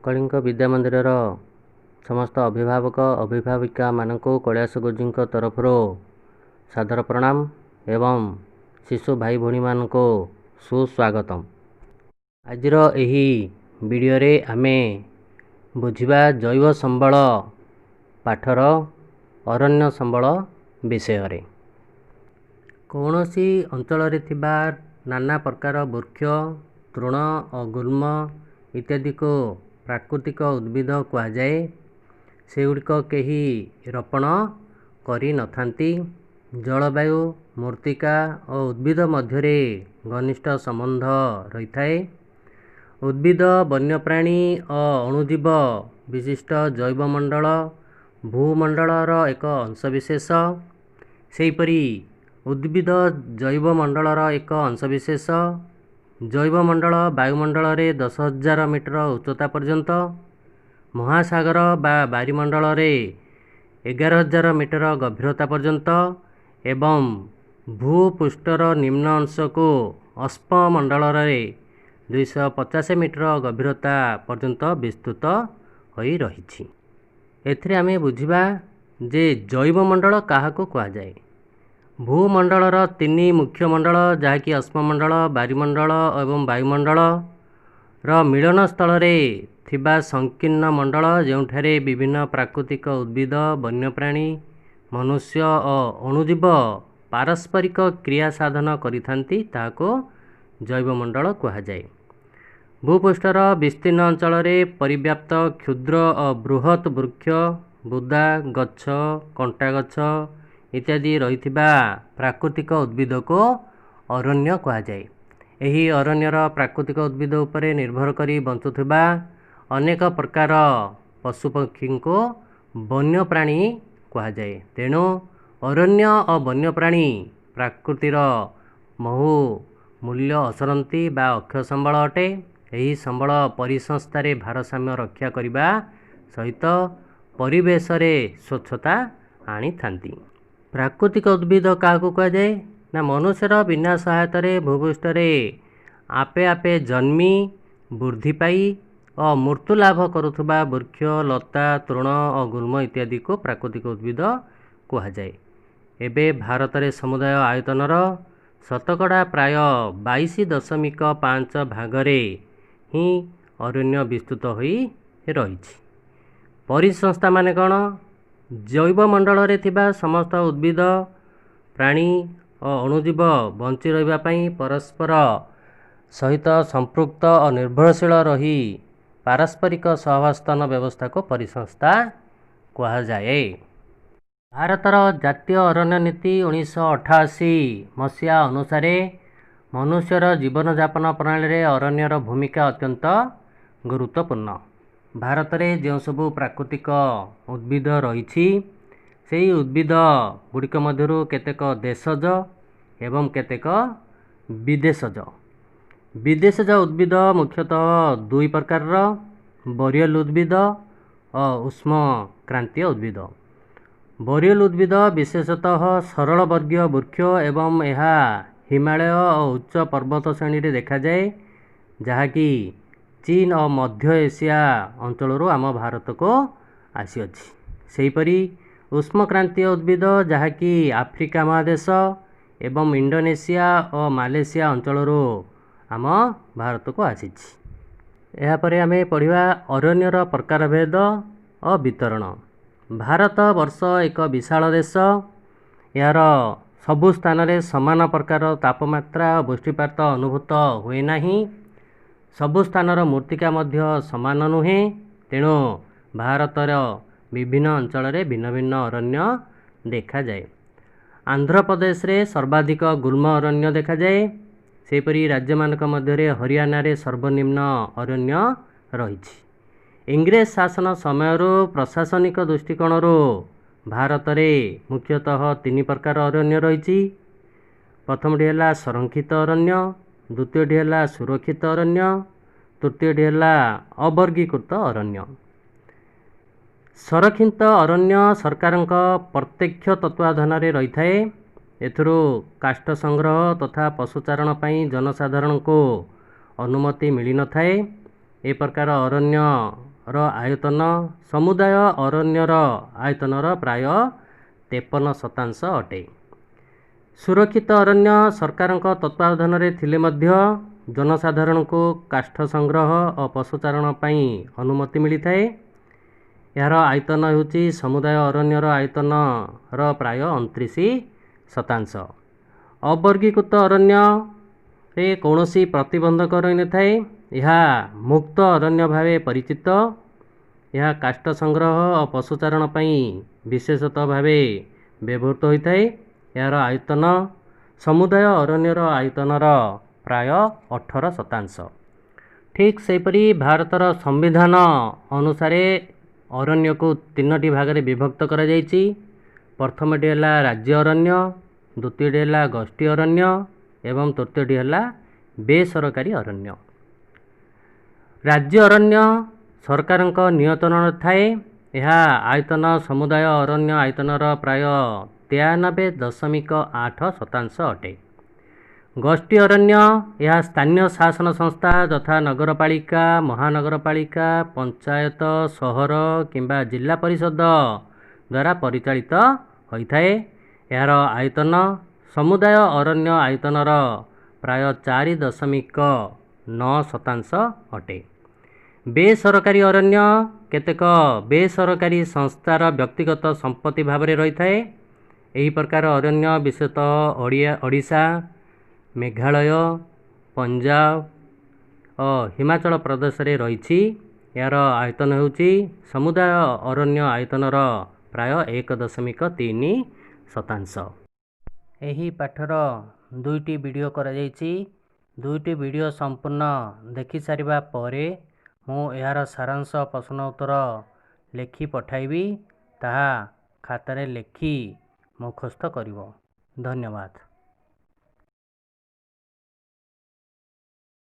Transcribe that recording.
କଳିଙ୍ଗ ବିଦ୍ୟା ମନ୍ଦିରର ସମସ୍ତ ଅଭିଭାବକ ଅଭିଭାବିକାମାନଙ୍କୁ କୈଳାସ ଗୁରୁଜୀଙ୍କ ତରଫରୁ ସାଦର ପ୍ରଣାମ ଏବଂ ଶିଶୁ ଭାଇ ଭଉଣୀମାନଙ୍କୁ ସୁସ୍ୱାଗତମ। ଆଜିର ଏହି ଭିଡ଼ିଓରେ ଆମେ ବୁଝିବା ଜୈବ ସମ୍ବଳ ପାଠର ଅରଣ୍ୟ ସମ୍ବଳ ବିଷୟରେ। କୌଣସି ଅଞ୍ଚଳରେ ଥିବା ନାନା ପ୍ରକାର ବୃକ୍ଷ, ତୃଣ ଓ ଗୁଳ୍ମ ଇତ୍ୟାଦିକୁ ପ୍ରାକୃତିକ ଉଦ୍ଭିଦ କୁହାଯାଏ। ସେଗୁଡ଼ିକ କେହି ରୋପଣ କରିନଥାନ୍ତି। ଜଳବାୟୁ, ମୃତ୍ତିକା ଓ ଉଦ୍ଭିଦ ମଧ୍ୟରେ ଘନିଷ୍ଠ ସମ୍ବନ୍ଧ ରହିଥାଏ। ଉଦ୍ଭିଦ, ବନ୍ୟପ୍ରାଣୀ ଓ ଅଣୁଜୀବ ବିଶିଷ୍ଟ ଜୈବମଣ୍ଡଳ ଭୂମଣ୍ଡଳର ଏକ ଅଂଶବିଶେଷ। ସେହିପରି ଉଦ୍ଭିଦ ଜୈବମଣ୍ଡଳର ଏକ ଅଂଶବିଶେଷ। ଜୈବମଣ୍ଡଳ ବାୟୁମଣ୍ଡଳରେ 10,000 ମିଟର ଉଚ୍ଚତା ପର୍ଯ୍ୟନ୍ତ, ମହାସାଗର ବା ବାରିମଣ୍ଡଳରେ 11,000 ମିଟର ଗଭୀରତା ପର୍ଯ୍ୟନ୍ତ ଏବଂ ଭୂପୃଷ୍ଠର ନିମ୍ନ ଅଂଶକୁ ଅଶ୍ମମଣ୍ଡଳରେ 250 ମିଟର ଗଭୀରତା ପର୍ଯ୍ୟନ୍ତ ବିସ୍ତୃତ ହୋଇ ରହିଛି। ଏଥିରେ ଆମେ ବୁଝିବା ଯେ ଜୈବମଣ୍ଡଳ କାହାକୁ କୁହାଯାଏ। ଭୂମଣ୍ଡଳର ତିନି ମୁଖ୍ୟ ମଣ୍ଡଳ, ଯାହାକି ଅଶ୍ମମଣ୍ଡଳ, ବାରିମଣ୍ଡଳ ଏବଂ ବାୟୁମଣ୍ଡଳର ମିଳନ ସ୍ଥଳରେ ଥିବା ସଂକୀର୍ଣ୍ଣ ମଣ୍ଡଳ, ଯେଉଁଠାରେ ବିଭିନ୍ନ ପ୍ରାକୃତିକ ଉଦ୍ଭିଦ, ବନ୍ୟପ୍ରାଣୀ, ମନୁଷ୍ୟ ଓ ଅଣୁଜୀବ ପାରସ୍ପରିକ କ୍ରିୟା ସାଧନ କରିଥାନ୍ତି, ତାହାକୁ ଜୈବମଣ୍ଡଳ କୁହାଯାଏ। ଭୂପୃଷ୍ଠର ବିସ୍ତୀର୍ଣ୍ଣ ଅଞ୍ଚଳରେ ପରିବ୍ୟାପ୍ତ କ୍ଷୁଦ୍ର ଓ ବୃହତ୍ ବୃକ୍ଷ, ବୁଦା, ଗଛ, କଣ୍ଟା ଗଛ ଇତ୍ୟାଦି ରହିଥିବା ପ୍ରାକୃତିକ ଉଦ୍ଭିଦକୁ ଅରଣ୍ୟ କୁହାଯାଏ। ଏହି ଅରଣ୍ୟର ପ୍ରାକୃତିକ ଉଦ୍ଭିଦ ଉପରେ ନିର୍ଭର କରି ବଞ୍ଚୁଥିବା ଅନେକ ପ୍ରକାର ପଶୁପକ୍ଷୀଙ୍କୁ ବନ୍ୟପ୍ରାଣୀ କୁହାଯାଏ। ତେଣୁ ଅରଣ୍ୟ ଓ ବନ୍ୟପ୍ରାଣୀ ପ୍ରାକୃତିର ବହୁ ମୂଲ୍ୟ ଅସରନ୍ତି ବା ଅକ୍ଷୟ ସମ୍ବଳ ଅଟେ। ଏହି ସମ୍ବଳ ପରିସଂସ୍ଥାରେ ଭାରସାମ୍ୟ ରକ୍ଷା କରିବା ସହିତ ପରିବେଶରେ ସ୍ୱଚ୍ଛତା ଆଣିଥାନ୍ତି। ପ୍ରାକୃତିକ ଉଦ୍ଭିଦ କାହାକୁ କୁହାଯାଏ ନା, ମନୁଷ୍ୟର ବିନା ସହାୟତାରେ ଭୂପୃଷ୍ଠରେ ଆପେ ଆପେ ଜନ୍ମି, ବୃଦ୍ଧି ପାଇ ଓ ମୃତ୍ୟୁ ଲାଭ କରୁଥିବା ବୃକ୍ଷ, ଲତା, ତୃଣ ଓ ଗୁଳ୍ମ ଇତ୍ୟାଦିକୁ ପ୍ରାକୃତିକ ଉଦ୍ଭିଦ କୁହାଯାଏ। ଏବେ ଭାରତରେ ସମୁଦାୟ ଆୟତନର ଶତକଡ଼ା ପ୍ରାୟ 22.5 ଭାଗରେ ହିଁ ଅରଣ୍ୟ ବିସ୍ତୃତ ହୋଇ ରହିଛି। ପରିସଂସ୍ଥା ମାନେ କ'ଣ? ଜୈବମଣ୍ଡଳରେ ଥିବା ସମସ୍ତ ଉଦ୍ଭିଦ, ପ୍ରାଣୀ ଓ ଅଣୁଜୀବ ବଞ୍ଚି ରହିବା ପାଇଁ ପରସ୍ପର ସହିତ ସମ୍ପୃକ୍ତ ଓ ନିର୍ଭରଶୀଳ ରହି ପାରସ୍ପରିକ ସହାବସ୍ଥାନ ବ୍ୟବସ୍ଥାକୁ ପରିସଂସ୍ଥା କୁହାଯାଏ। ଭାରତର ଜାତୀୟ ଅରଣ୍ୟ ନୀତି 1988 ମସିହା ଅନୁସାରେ ମନୁଷ୍ୟର ଜୀବନଯାପନ ପ୍ରଣାଳୀରେ ଅରଣ୍ୟର ଭୂମିକା ଅତ୍ୟନ୍ତ ଗୁରୁତ୍ୱପୂର୍ଣ୍ଣ। ଭାରତରେ ଯେଉଁ ସବୁ ପ୍ରାକୃତିକ ଉଦ୍ଭିଦ ରହିଛି, ସେହି ଉଦ୍ଭିଦ ଗୁଡ଼ିକ ମଧ୍ୟରୁ କେତେକ ଦେଶଜ ଏବଂ କେତେକ ବିଦେଶଜ। ବିଦେଶଜ ଉଦ୍ଭିଦ ମୁଖ୍ୟତଃ ଦୁଇ ପ୍ରକାରର, ବରିୟଲ ଉଦ୍ଭିଦ ଓ ଉଷ୍ମ କ୍ରାନ୍ତୀୟ ଉଦ୍ଭିଦ। ବରିୟଲ ଉଦ୍ଭିଦ ବିଶେଷତଃ ସରଳ ବର୍ଗୀୟ ବୃକ୍ଷ ଏବଂ ଏହା ହିମାଳୟ ଓ ଉଚ୍ଚ ପର୍ବତ ଶ୍ରେଣୀରେ ଦେଖାଯାଏ, ଯାହାକି ଚୀନ ଓ ମଧ୍ୟ ଏସିଆ ଅଞ୍ଚଳରୁ ଆମ ଭାରତକୁ ଆସିଅଛି। ସେହିପରି ଉଷ୍ମକ୍ରାନ୍ତୀୟ ଉଦ୍ଭିଦ, ଯାହାକି ଆଫ୍ରିକା ମହାଦେଶ ଏବଂ ଇଣ୍ଡୋନେସିଆ ଓ ମାଲେସିଆ ଅଞ୍ଚଳରୁ ଆମ ଭାରତକୁ ଆସିଛି। ଏହାପରେ ଆମେ ପଢ଼ିବା ଅରଣ୍ୟର ପ୍ରକାରଭେଦ ଓ ବିତରଣ। ଭାରତ ବର୍ଷ ଏକ ବିଶାଳ ଦେଶ। ଏହାର ସବୁ ସ୍ଥାନରେ ସମାନ ପ୍ରକାର ତାପମାତ୍ରା ଓ ବୃଷ୍ଟିପାତ ଅନୁଭୂତ ହୁଏ ନାହିଁ। ସବୁ ସ୍ଥାନର ମୃତ୍ତିକା ମଧ୍ୟ ସମାନ ନୁହେଁ। ତେଣୁ ଭାରତର ବିଭିନ୍ନ ଅଞ୍ଚଳରେ ଭିନ୍ନ ଭିନ୍ନ ଅରଣ୍ୟ ଦେଖାଯାଏ। ଆନ୍ଧ୍ରପ୍ରଦେଶରେ ସର୍ବାଧିକ ଗୁଳ୍ମ ଅରଣ୍ୟ ଦେଖାଯାଏ। ସେହିପରି ରାଜ୍ୟମାନଙ୍କ ମଧ୍ୟରେ ହରିୟାଣାରେ ସର୍ବନିମ୍ନ ଅରଣ୍ୟ ରହିଛି। ଇଂରେଜ ଶାସନ ସମୟରୁ ପ୍ରଶାସନିକ ଦୃଷ୍ଟିକୋଣରୁ ଭାରତରେ ମୁଖ୍ୟତଃ ତିନି ପ୍ରକାର ଅରଣ୍ୟ ରହିଛି। ପ୍ରଥମଟି ହେଲା ସଂରକ୍ଷିତ ଅରଣ୍ୟ, ଦ୍ୱିତୀୟଟି ହେଲା ସୁରକ୍ଷିତ ଅରଣ୍ୟ, ତୃତୀୟଟି ହେଲା ଅବର୍ଗୀକୃତ ଅରଣ୍ୟ। ସଂରକ୍ଷିତ ଅରଣ୍ୟ ସରକାରଙ୍କ ପ୍ରତ୍ୟକ୍ଷ ତତ୍ତ୍ୱାବଧାନରେ ରହିଥାଏ। ଏଥିରୁ କାଷ୍ଠ ସଂଗ୍ରହ ତଥା ପଶୁଚାରଣ ପାଇଁ ଜନସାଧାରଣଙ୍କୁ ଅନୁମତି ମିଳିନଥାଏ। ଏ ପ୍ରକାର ଅରଣ୍ୟର ଆୟତନ ସମୁଦାୟ ଅରଣ୍ୟର ଆୟତନର ପ୍ରାୟ 53% ଅଟେ। ସୁରକ୍ଷିତ ଅରଣ୍ୟ ସରକାରଙ୍କ ତତ୍ତ୍ୱାବଧାନରେ ଥିଲେ ମଧ୍ୟ ଜନସାଧାରଣଙ୍କୁ କାଷ୍ଠ ସଂଗ୍ରହ ଓ ପଶୁଚାରଣ ପାଇଁ ଅନୁମତି ମିଳିଥାଏ। ଏହାର ଆୟତନ ହେଉଛି ସମୁଦାୟ ଅରଣ୍ୟର ଆୟତନର ପ୍ରାୟ 29%। ଅବର୍ଗୀକୃତ ଅରଣ୍ୟରେ କୌଣସି ପ୍ରତିବନ୍ଧକ ରହିନଥାଏ। ଏହା ମୁକ୍ତ ଅରଣ୍ୟ ଭାବେ ପରିଚିତ। ଏହା କାଷ୍ଠ ସଂଗ୍ରହ ଓ ପଶୁଚାରଣ ପାଇଁ ବିଶେଷତଃ ଭାବେ ବ୍ୟବହୃତ ହୋଇଥାଏ। ଏହାର ଆୟତନ ସମୁଦାୟ ଅରଣ୍ୟର ଆୟତନର ପ୍ରାୟ 18%। ଠିକ୍ ସେହିପରି ଭାରତର ସମ୍ବିଧାନ ଅନୁସାରେ ଅରଣ୍ୟକୁ ତିନୋଟି ଭାଗରେ ବିଭକ୍ତ କରାଯାଇଛି। ପ୍ରଥମଟି ହେଲା ରାଜ୍ୟ ଅରଣ୍ୟ, ଦ୍ୱିତୀୟଟି ହେଲା ଗୋଷ୍ଠୀ ଅରଣ୍ୟ ଏବଂ ତୃତୀୟଟି ହେଲା ବେସରକାରୀ ଅରଣ୍ୟ। ରାଜ୍ୟ ଅରଣ୍ୟ ସରକାରଙ୍କ ନିୟନ୍ତ୍ରଣରେ ଥାଏ। ଏହା ଆୟତନ ସମୁଦାୟ ଅରଣ୍ୟ ଆୟତନର ପ୍ରାୟ 93.8% ଅଟେ। ଗୋଷ୍ଠୀ ଅରଣ୍ୟ ଏହା ସ୍ଥାନୀୟ ଶାସନ ସଂସ୍ଥା ଯଥା ନଗରପାଳିକା, ମହାନଗରପାଳିକା, ପଞ୍ଚାୟତ, ସହର କିମ୍ବା ଜିଲ୍ଲା ପରିଷଦ ଦ୍ୱାରା ପରିଚାଳିତ ହୋଇଥାଏ। ଏହାର ଆୟତନ ସମୁଦାୟ ଅରଣ୍ୟ ଆୟତନର ପ୍ରାୟ 4.9% ଅଟେ। ବେସରକାରୀ ଅରଣ୍ୟ କେତେକ ବେସରକାରୀ ସଂସ୍ଥାର ବ୍ୟକ୍ତିଗତ ସମ୍ପତ୍ତି ଭାବରେ ରହିଥାଏ। ଏହି ପ୍ରକାର ଅରଣ୍ୟ ବିଶେଷତଃ ଓଡ଼ିଶା, ମେଘାଳୟ, ପଞ୍ଜାବ ଓ ହିମାଚଳ ପ୍ରଦେଶରେ ରହିଛି। ଏହାର ଆୟତନ ହେଉଛି ସମୁଦାୟ ଅରଣ୍ୟ ଆୟତନର ପ୍ରାୟ 1.3%। ଏହି ପାଠର ଦୁଇଟି ଭିଡ଼ିଓ କରାଯାଇଛି। ଦୁଇଟି ଭିଡ଼ିଓ ସମ୍ପୂର୍ଣ୍ଣ ଦେଖିସାରିବା ପରେ ମୁଁ ଏହାର ସାରାଂଶ ପ୍ରଶ୍ନ ଉତ୍ତର ଲେଖି ପଠାଇବି। ତାହା ଖାତାରେ ଲେଖି ମୁଖସ୍ଥ କରିବ। ଧନ୍ୟବାଦ।